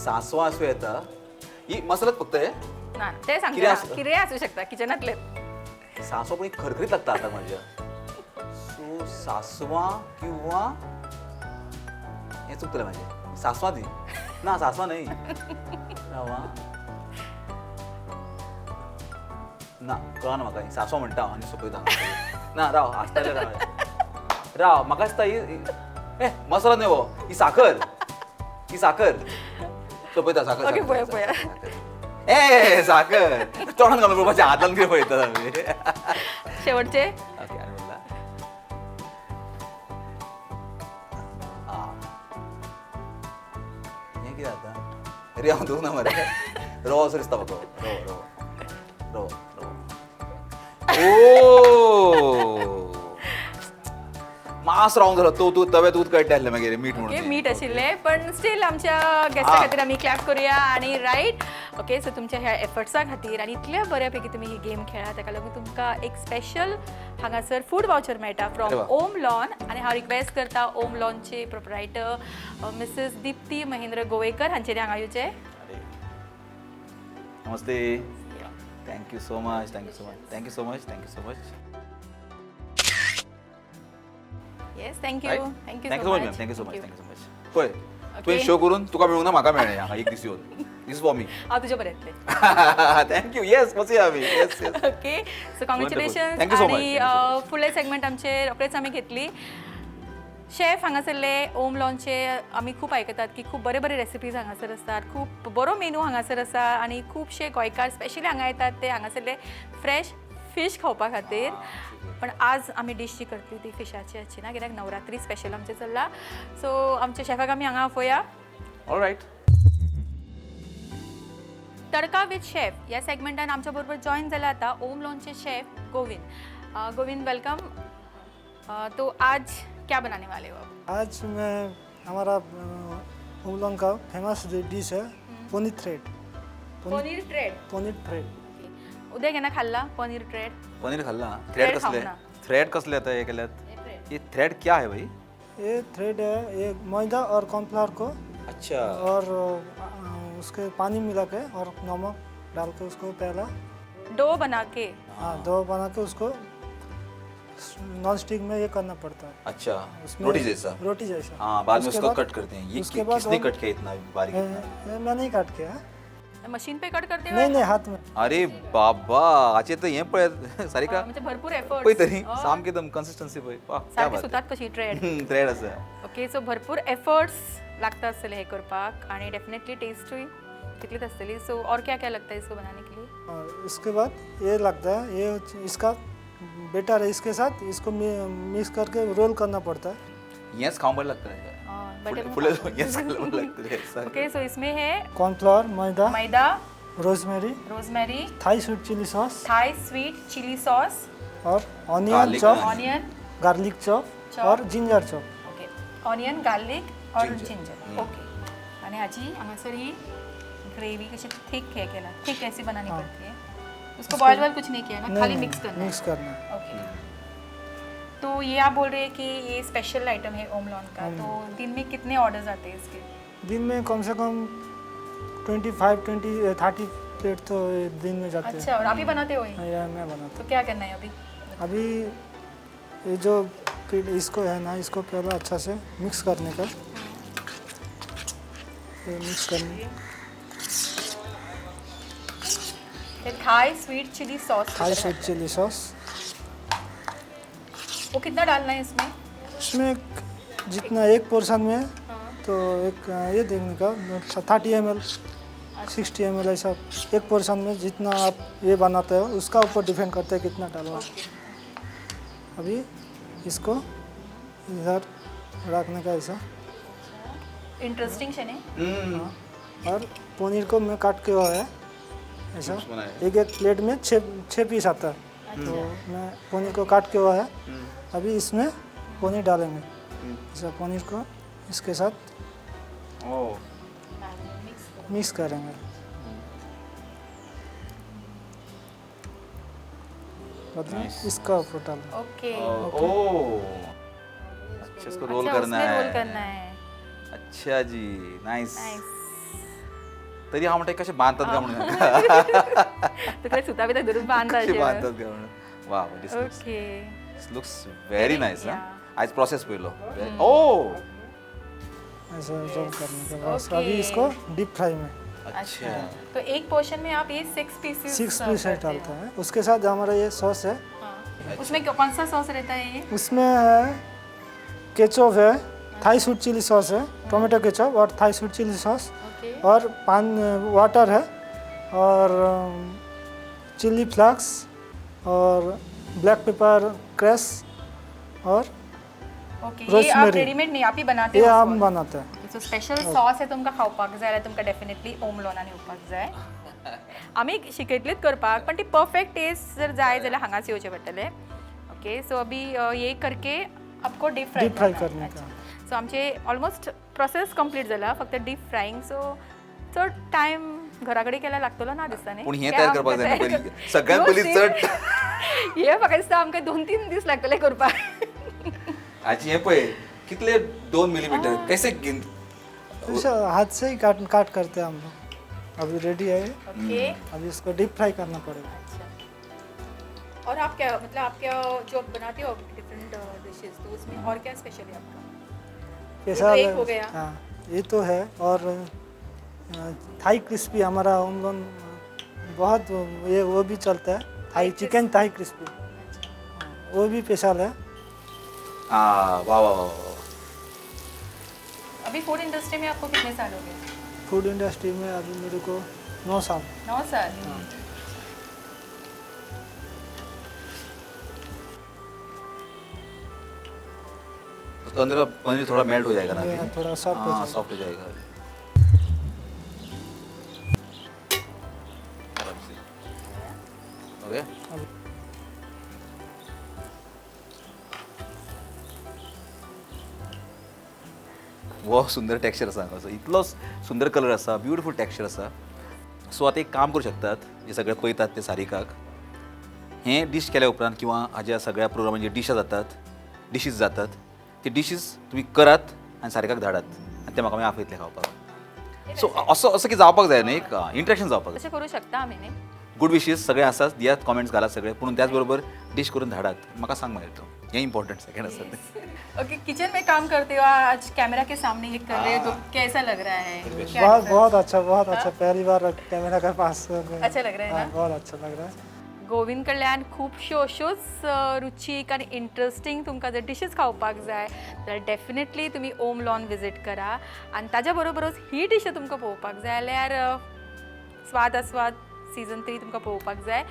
Speaker 3: सांसवां आसूं येता. ही मसालाच फक्त हे.
Speaker 1: ना, ते सांगता कितें आसूं शकता किचनांतले.
Speaker 3: सांसवां पण खरखरीत लागता आता माझ्या. सो सांसवां किंवा हें चुकतलें म्हाजें. सांसवां ती ना, सांसवां न्हय, राव ना, कळना म्हाका. सांसवां म्हणटा हांव आनी सोंपयता. ना राव, आसतलें. राव राव, म्हाका दिसता ही ए मसाला न्हय हो, ही साखर, ही साखर. सोंपयता साखर.
Speaker 1: पळय
Speaker 3: ए साखर तोंडान घालून पळोवपाचें, हातान कितें पळयतात आमी.
Speaker 1: शेवटचे.
Speaker 3: ओके, आनी म्हणला हें कितें आतां? रे हांव धरूंक ना मरे, रवो असो दिसता म्हाका. रवो रवो रवो रवो. ओ मास रावंक जालो तो तूं तव्यात दूद कळटा आसलें मागीर मीठ म्हणून.
Speaker 1: मीठ आशिल्लें पण स्टील आमच्या गेस्टा खातीर आमी क्लॅप करूया. आनी रायट, ओके, सो तुमच्या ह्या एफर्ट्सा खातीर आनी इतल्या बऱ्या पैकी तुमी ही गेम खेळा ताका लागून तुमकां एक स्पेशल हांगासर फूड वावचर मेळटा फ्रॉम ओम लॉन. आनी हांव रिक्वेस्ट करता ओम लॉनचे प्रोपरायटर मिसेस दीप्ती महेंद्र गोवेकर हांचेर हांगा येवचें.
Speaker 3: नमस्ते, thank you so much, thank you so much, thank you so much, thank you so much.
Speaker 1: Yes, thank you. Thank you
Speaker 3: thank you
Speaker 1: so
Speaker 3: so much
Speaker 1: much.
Speaker 3: Ma'am, thank you so much, thank you so much. पळय तुवें show करून तुका मेळूंक ना, म्हाका मेळ्ळें हांगा एक दीस येवन. दिस फॉर मी.
Speaker 1: हांव तुज्या बऱ्यांतलें.
Speaker 3: Thank you. Yes, वचया आमी. Yes yes.
Speaker 1: Okay, so congratulations.
Speaker 3: Thank you so much.
Speaker 1: आणि फुडले सेगमेंट आमचे रोखडेच आमी घेतली. शेफ हांगासरले ओम लॉनचे आमी खूब आयकतात की खूब बरे बरे रेसिपीज हांगासर आसतात, खूब बरो मेनू हांगासर आसा आनी खुबशे गोंयकार स्पेशली हांगा येतात ते हांगासरले फ्रेश फिश खावपा खातीर. पण आज आमी डीश जी करतली ती फिशाची आसची ना, कित्याक नवरात्री स्पेशल आमचें चल्ला. सो आमच्या शेफाक आमी हांगा आफोया.
Speaker 3: ऑलरायट.
Speaker 1: तडका विथ शेफ ह्या सेगमेंटान आमच्या बरोबर जॉईन जाला आतां ओम लॉनचे शेफ गोविंद. गोविंद welcome. तो आज क्या बनाने वाले हो आप?
Speaker 7: आज मैं हमारा ओम लॉन का फेमस डिश है paneer thread.
Speaker 1: Paneer thread.
Speaker 7: Paneer thread.
Speaker 1: उदय केन्ना खाल्ला पनीर थ्रेड?
Speaker 3: पनीर खाल्ला. थ्रेड कसले? थ्रेड कसले आता हे केल्यात? ये थ्रेड क्या है भाई?
Speaker 7: ये थ्रेड है, ये मैदा और कॉर्नफ्लावर को,
Speaker 3: अच्छा,
Speaker 7: और उसके पानी मिला के और नमक डाल के उसको पहला
Speaker 1: डो बना के,
Speaker 7: हाँ डो बना के उसको नॉन स्टिक में ये करना पड़ता है.
Speaker 3: अच्छा,
Speaker 7: उसमें
Speaker 3: रोटी जैसा.
Speaker 7: रोटी जैसा.
Speaker 3: हाँ, बाद में उसको कट करते हैं. ये
Speaker 7: उसके बाद
Speaker 3: किसने कट किया इतना बारीक?
Speaker 7: मैं नहीं कट किया.
Speaker 1: मशीन पे कट करते हो?
Speaker 7: नहीं नहीं, हाथ में.
Speaker 3: अरे बाबा, आचे तर हे पळय सारिका,
Speaker 1: म्हणजे भरपूर एफर्ट
Speaker 3: पळय तरी सामकी एकदम कंसिस्टन्सी पळय.
Speaker 1: सारकी सुतात कशी थ्रेड.
Speaker 3: थ्रेड आसा.
Speaker 1: ओके, सो भरपूर एफर्ट्स लागता आसतले हे करपाक आणि डेफिनेटली टेस्टूय तितलीच आसतली. सो और क्या क्या लगता है इसको बनाने के लिए?
Speaker 7: और इसके बाद ये लगता है, ये इसका बेटर है, इसके साथ इसको मिक्स करके रोल करना पड़ता है.
Speaker 3: हेंच खावंक बरें लागता.
Speaker 1: ओके, सो इसमें है
Speaker 7: कॉर्नफ्लावर, मैदा,
Speaker 1: मैदा,
Speaker 7: rosemary,
Speaker 1: rosemary,
Speaker 7: Thai sweet chilli sauce,
Speaker 1: Thai sweet chilli sauce
Speaker 7: और onion chop,
Speaker 1: onion,
Speaker 7: garlic chop और ginger chop.
Speaker 1: Okay, onion, garlic और जिंजर. ओके, आणि हाची हांगासर ही ग्रेवी कशी थिक हे केला, थिक ऐसी बनानी पड़ती है. उसको बॉयल वॉयल कुछ नहीं किया ना, खाली मिक्स करना है.
Speaker 7: मिक्स करना.
Speaker 1: ओके, तो ये आप बोल रहे हैं कि ये स्पेशल आइटम है ओम लॉन का, तो दिन में कितने ऑर्डर्स आते हैं इसके?
Speaker 7: दिन में कम से कम 25, 20, 30 प्लेट तो दिन में जाते हैं.
Speaker 1: अच्छा, और आप ही बनाते हो ये?
Speaker 7: मैं बनाता हूँ.
Speaker 1: तो क्या करना है अभी?
Speaker 7: अभी ये जो इसको है ना, इसको पहले अच्छा से मिक्स करने का, ये मिक्स करने.
Speaker 1: Thai sweet chilli sauce.
Speaker 7: Thai sweet chilli sauce
Speaker 1: वो कितना डालना है इसमें?
Speaker 7: इसमें जितना एक पोर्शन में तो एक ये देखने का 30 ml, 60 ml ऐसा एक पोर्शन में जितना आप ये बनाते हो उसका ऊपर डिपेंड करता है कितना डालो. अभी इसको इधर रखने का ऐसा.
Speaker 1: इंटरेस्टिंग है.
Speaker 7: और पनीर को मैं काट के हुआ है ऐसा, एक एक प्लेट में 6 पीस आता है. तो मैं पनीर को काट के हुआ है. अभी इसमें पनीर डालेंगे. ऐसा पनीर को इसके साथ मिक्स करेंगे. इसका ऊपर डालेंगे.
Speaker 1: ओके.
Speaker 3: अच्छा, इसको रोल करना है.
Speaker 1: रोल करना है.
Speaker 3: अच्छा जी, नाइस. तरी हांव म्हणटा कशें बांदतात काय म्हणून.
Speaker 1: तुका सुता बिता धरून बांदता.
Speaker 3: कशें बांदतात काय म्हणून. वा, this
Speaker 1: okay,
Speaker 3: looks very nice. आयज प्रोसेस पयलो. ओ
Speaker 7: ऐसा रोल करने के बाद अभी इसको डीप फ्राई में.
Speaker 3: अच्छा,
Speaker 1: तो एक पोर्शन में आप ये 6 पीसेस
Speaker 7: 6 पीस डालते हैं. उसके साथ हमारा ये सॉस है.
Speaker 1: उसमें कौन सा सॉस रहता है ये?
Speaker 7: उसमें है केचप है, थाई स्वीट चिली सॉस है, टोमेटो केचप और थाई स्वीट चिली सॉस, और पान वाटर है, और चिली फ्लेक्स और ब्लैक पेपर क्रश और
Speaker 1: ओके. ये आप
Speaker 7: रोजमेरी.
Speaker 1: रेडीमेड नहीं, आप ही बनाते
Speaker 7: ये
Speaker 1: हो?
Speaker 7: हम बनाते हैं.
Speaker 1: सो स्पेशल सॉस है तुमकां खावपाक जाय जाल्यार तुमकां डेफिनेटली ओम लॉनान येवपाक जाय. आमी शिकयतलीच करपाक, पण ती परफेक्ट टेस्ट जर जाय जाल्यार हांगाच येवचें पडटलें. ओके, सो अभी ये करके आपको डीप फ्राय
Speaker 7: डीप फ्राय करने का.
Speaker 1: सो आमचे ऑलमोस्ट प्रोसेस कंप्लीट जाला, फक्त डीप फ्रायिंग. सो चड टायम घरा कडेन केल्यार लागतलो ना दिसता न्ही.
Speaker 3: पूण हें तयार करपाक जाय न्ही पयलीं. सगळ्यांत पयलीं चड
Speaker 1: हे म्हाका दिसता आमकां 2-3 दीस लागतले करपाक.
Speaker 3: आजी हें पळय कितले 2 मिलीमीटर कैसे गिन.
Speaker 7: हाथ से ही काट काट करते हैं हम लोग. अभी रेडी है.
Speaker 1: ओके,
Speaker 7: अभी इसको डीप फ्राई करना पड़ेगा.
Speaker 1: और आप क्या, मतलब आप क्या जो बनाते हो डिफरेंट डिशेस, तो उसमें और क्या स्पेशल है आपका?
Speaker 7: कैसा
Speaker 1: ये तो एक हो गया.
Speaker 7: हाँ, ये तो है. और थाई क्रिस्पी हमारा होम लोन बहुत ये वो भी चलता है, थाई चिकन थाई क्रिस्पी, वो भी स्पेशल है.
Speaker 3: आ वाह वाह वाह.
Speaker 1: अभी फूड इंडस्ट्री में आपको कितने साल हो गए?
Speaker 7: फूड इंडस्ट्री में अभी मेरे को 9 साल.
Speaker 1: 9 साल.
Speaker 3: तो अंदर पनीर थोड़ा मेल्ट हो जाएगा ना?
Speaker 7: थोड़ा सॉफ्ट हो जाएगा.
Speaker 3: सॉफ्ट हो जाएगा. ओके, वो सुंदर टेक्स्चर आसा हांगासो, इतलो सुंदर कलर आसा, ब्युटिफूल टेक्स्चर आसा. सो आतां एक काम करूं शकतात जे सगळे पळयतात ते सारिकाक, हें डीश केल्या उपरांत किंवां हाज्या सगळ्या प्रोग्रामान जे डिशां जातात, डिशीज जातात, ती डिशीज तुमी करात आनी सारिकाक धाडात आनी ते म्हाका मागीर आपयतले खावपाक. सो असो असो की जावपाक जाय न्ही, एक इंट्रेक्शन जावपाक जाय.
Speaker 1: तशें करूं शकता आमी न्ही.
Speaker 3: गुड विशीज सगळे आसात, दियात कॉमेंट्स घालात सगळे, पूण त्याच बरोबर डीश करून धाडात म्हाका सांग मागीर तूं, हें इम्पॉर्टंट सेकंड आसा तें.
Speaker 1: ओके, किचन में काम करते हो, आज कैमरा के सामने ये कर रहे हो, तो कैसा लग रहा है?
Speaker 7: बहुत बहुत अच्छा, बहुत अच्छा. पहली बार कैमरा के पास.
Speaker 1: अच्छा लग रहा है ना?
Speaker 7: बहुत अच्छा लग रहा है.
Speaker 1: गोविंद कडल्यान खुबश्यो अश्योच रुचीक आनी इंट्रस्टींग तुमकां जर डिशीज खावपाक जाय जाल्यार डेफिनेटली तुमी ओम लॉन विजीट करा. आनी ताज्या बरोबरूच ही डिश तुमकां पळोवपाक जाय जाल्यार स्वाद आस्वाद सीजन 3 तुमकां पळोवपाक जाय.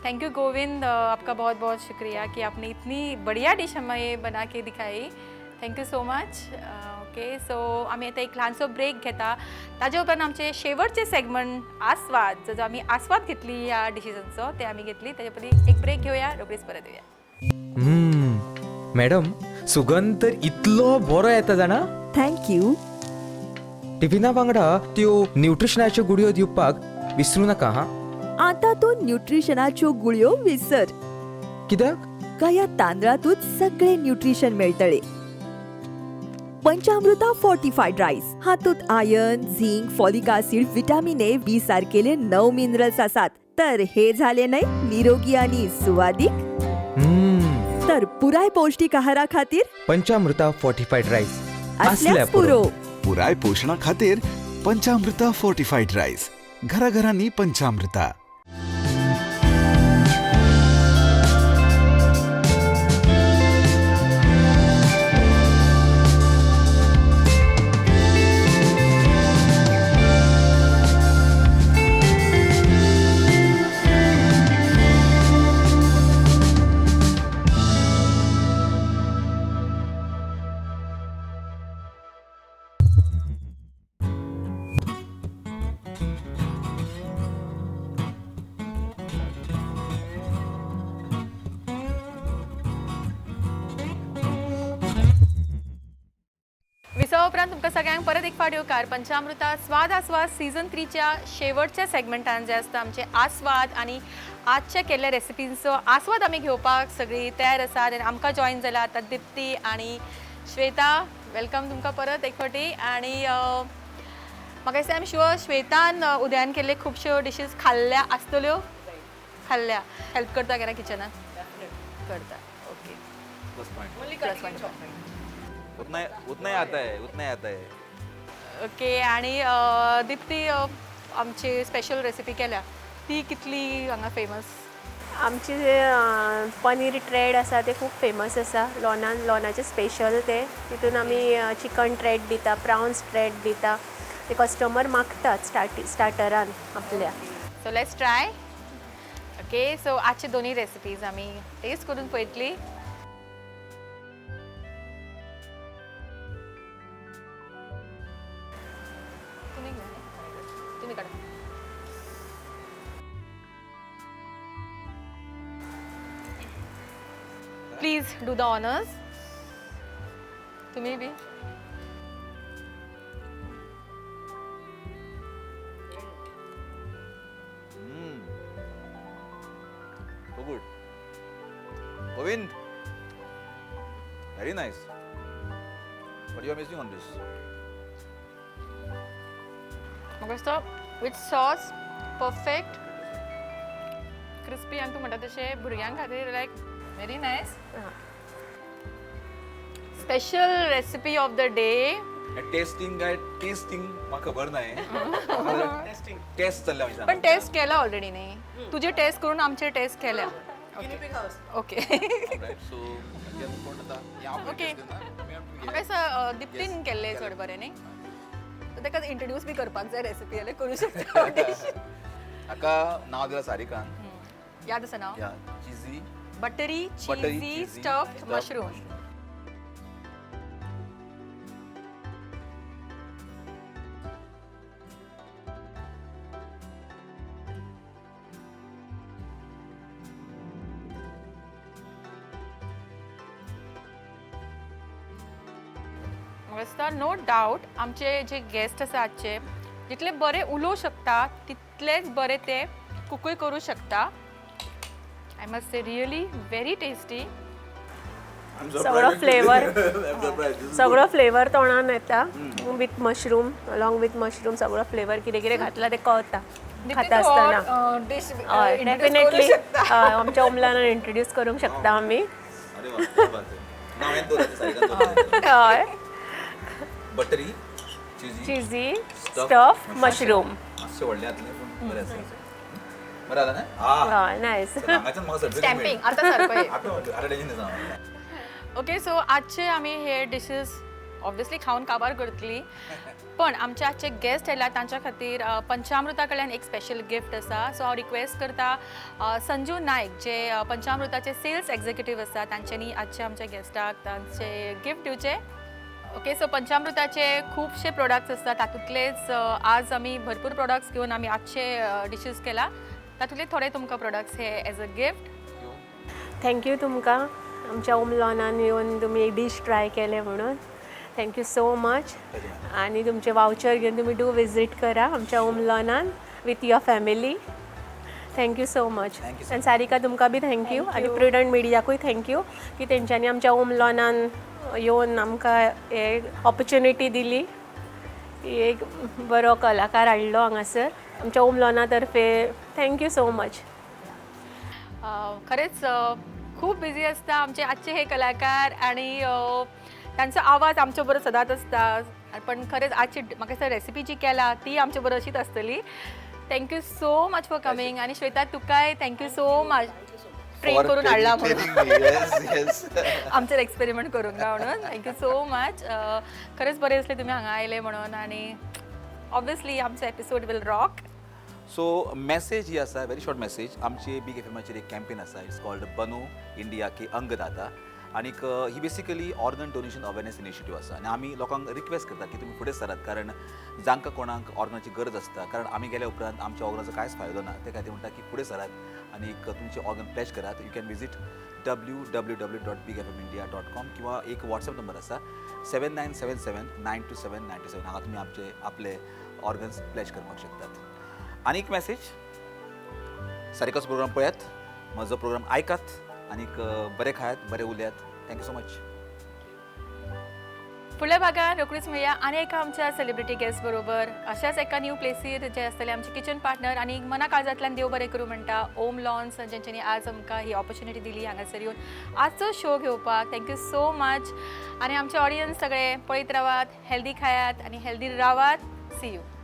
Speaker 1: Thank you Govind, आपका बहुत बहुत शुक्रिया कि आपने इतनी बढ़िया डिश हमें बना के दिखाई. Thank you so much. Okay, so आमी आतां एक ल्हानसो ब्रेक घेता, ताजे उपरांत आमचे शेवटचे सेगमेंट आस्वाद, जो आमी आस्वाद घेतली ह्या डिशीजांचो ते आमी घेतली. ताजे पयलीं एक ब्रेक घेवया, रोखडीच परत येवया.
Speaker 4: मॅडम, सुगंध तर इतलो बरो येता जाणा.
Speaker 5: Thank you.
Speaker 4: टिफिना वांगडा त्यो न्यूट्रिशनाच्यो गुळयो दिवपाक विसरू नाका. हा,
Speaker 5: आता तूं न्यूट्रिशनाच्यो गुळयो विसर.
Speaker 4: कित्याक?
Speaker 5: काया तांदळातूच सगळे न्यूट्रिशन मेळटले. पंचामृता फोर्टिफायड रायस हातूंत iron, zinc, folic acid, vitamin A, B सारकेले 9 minerals आसात. तर हे झाले न्हय निरोगी आनी सुवादीक. तर पुराय पौष्टिक आहारा खातीर
Speaker 4: पंचामृता फोर्टिफायड रायस
Speaker 5: असल्याच पुरो.
Speaker 6: पुराय पोशणा खातीर पंचामृता फोर्टिफायड रायस, घराघरांनी पंचामृता.
Speaker 1: विसवा उपरांत तुमकां सगळ्यांक परत एक फावट येवकार पंचामृता स्वाद आस्वाद सीजन 3च्या शेवटच्या सेगमेंटान जे आसता आमचे आस्वाद आनी आजच्या केल्ल्या रेसिपींचो आस्वाद आमी घेवपाक सगळीं तयार आसात. आनी आमकां जॉयन जाला आतां दीप्ती आनी श्वेता. Welcome तुमकां परत एक फावटी. आनी म्हाका दिसता आमी शुअर श्वेतान उदयान केल्ले खुबश्यो डिशीज खाल्ल्या आसतल्यो, खाल्ल्या. हेल्प करता केन्ना किचनान? करता. ओके.
Speaker 3: Plus point. उतना उतना ही आता है, उतना ही आता है.
Speaker 1: ओके. आणि दीप्ती आमची स्पेशल रेसिपी केल्या ती कितली हांगा फेमस?
Speaker 8: आमची पनीर ट्रेड आसा ते खूब फेमस आसा लॉनान, लॉनाचे स्पेशल ते. तितून आमी चिकन ट्रेड दिता, प्रावन्स ट्रेड दिता, ते कस्टमर मागतात स्टार्टरान आपल्या.
Speaker 1: So let's try. Okay, so आजचे दोन्ही रेसिपीज आमी टेस्ट करून पळयतली. तुम्ही घेऊन या. तुम्ही काढा. Please do the honours. तुम्ही बी.
Speaker 3: So good. Govind, very nice. What you are missing on this?
Speaker 1: म्हाका दिसता विथ सॉस परफेक्ट क्रिस्पी आनी तूं म्हणटा तशें भुरग्यां खातीर like very nice. Special recipe of the day.
Speaker 3: Testing काय टेस्टिंग म्हाका खबर नाही. टेस्ट चल्ल्या आमच्या.
Speaker 1: पण टेस्ट केला ऑलरेडी न्ही? तुजे टेस्ट करून आमचे टेस्ट केल्या. ओके.
Speaker 3: सो कोण आता?
Speaker 1: ओके. म्हाका दिसता दीप्तीन केल्लें चड बरें न्ही, ताका इंट्रोड्यूस बी करपाक जाय रेसिपी जाल्यार करूं शकता डिश.
Speaker 3: हाका नांव दिलां सारिकान.
Speaker 1: याद आसा नांव?
Speaker 3: या, चिजी
Speaker 1: buttery
Speaker 3: buttery
Speaker 1: cheesy stuffed mushroom. म्हाका दिसता नो डावट आमचे जे गेस्ट आसा आजचे जितले बरे उलोवं शकता तितलेच बरे ते कुकूय करूं शकता. I must say really very tasty.
Speaker 8: सगळो फ्लेवर, सगळो फ्लेवर तोंडान येता with mushroom, along with mushroom सगळो फ्लेवर कितें कितें घातला ते कळता खाता आसतना.
Speaker 1: डिश
Speaker 8: हय, डेफिनेटली आमच्या ओमलान इंट्रोड्यूस करूंक शकता आमी.
Speaker 3: अरे वा, क्या बात है. नाव हें दवरलां सारिकान दवरलां.
Speaker 8: हय.
Speaker 3: Buttery cheesy
Speaker 8: cheesy stuff mushroom.
Speaker 3: मातशें व्हडलें जातलें पूण बरें आसा. बरें जालें न्ही?
Speaker 8: हय, नायस.
Speaker 3: हांगाच्यान म्हाका सर्टिफिकेट
Speaker 1: स्टॅम्पिंग आतां सारको.
Speaker 3: आतां टेन्शन दिसना.
Speaker 1: ओके, सो आजचे आमी हे डिशीज ऑब्वियसली खावन काबार करतली, पण आमचे आजचे गेस्ट आयल्या तांच्या खातीर पंचामृता कडल्यान एक स्पेशल गिफ्ट आसा. सो हांव रिक्वेस्ट करता संजू नायक जे पंचामृताचे सेल्स एक्झिक्युटीव आसा तांच्यांनी आजचे आमच्या गेस्टाक तांचे गिफ्ट दिवचे. ओके, सो पंचामृताचे खुबशे प्रोडक्ट्स आसता, तातूंतलेच आज आमी भरपूर प्रोडक्ट्स घेवन आमी आजचे डिशीज केला, तातूंतले थोडे तुमकां प्रोडक्ट्स हे as a gift.
Speaker 8: Thank you तुमकां आमच्या ओम लॉनान येवन तुमी डीश ट्राय केले म्हणून. Thank you so much. आनी तुमचे वावचर घेवन तुमी do visit करा आमच्या Om लॉनान with your family. Thank you so much. आनी सारिका तुमकां बी thank you, आनी प्रुडंट मिडियाकूय thank you की तेंच्यांनी आमच्या ओम लॉनान येवन आमकां एक ऑपॉर्च्युनिटी दिली, एक बरो कलाकार हाडलो हांगासर आमच्या ओम लॉना तर्फे. Thank you so much.
Speaker 1: खरेंच खूब बिझी आसता आमचे आजचे हे कलाकार आनी तांचो आवाज आमचे बरोबर सदांच आसता, पण खरेंच आजची म्हाका दिसता रेसिपी जी केला ती आमचे बरोबर अशीच आसतली. Thank you so much for coming. आनी श्वेता तुकाय thank you so much train करून हाडला म्हणून, आमचेर एक्सपेरिमेंट करूंक ना म्हणून. Thank you so much. खरेंच बरें दिसलें तुमी हांगा आयले म्हणून, आनी ऑब्वियसली आमचो episode will rock.
Speaker 3: So message ही आसा, व्हेरी शॉर्ट मॅसेज. आमची बीग एफएमाचेर एक कॅम्पेन आसा, it's called बनो इंडिया के अंगदाता. आनीक ही basically organ donation awareness initiative आसा, आनी आमी लोकांक रिक्वेस्ट करता की तुमी फुडें सरात, कारण जांकां कोणाक ऑर्गनाची गरज आसता, कारण आमी गेल्या उपरांत आमच्या ऑर्गनाचो कांयच फायदो ना, ते खातीर म्हणटा की फुडें सरात आनीक तुमचे ऑर्गन प्लॅज करात. You can visit www.bigfmindia.com किंवा एक वॉट्सएप नंबर आसा 7977927927, हांगा तुमी आमचे आपले ऑर्गन्स प्लॅज करपाक शकतात. आनी एक मॅसेज, सारिकाचो प्रोग्राम पळयात, म्हजो प्रोग्राम आयकात, आनीक बरें खायात, बरें उलयात. Thank you so much.
Speaker 1: फुडल्या भागान रोखडीच मेळया आनी एका आमच्या सेलिब्रिटी गेस्ट बरोबर अशाच एका न्यू प्लेसीर जे आसतले आमचे किचन पार्टनर. आनी मना काळजांतल्यान देव बरें करूं म्हणटा ओम लॉन्स, जेंच्यांनी आज आमकां ही ऑपॉर्च्युनिटी दिली हांगासर येवन आजचो शो घेवपाक. Thank you so much. आनी आमचे ऑडियन्स सगळे पळयत रावात, हेल्दी खायात आनी हेल्दी रावात. See you.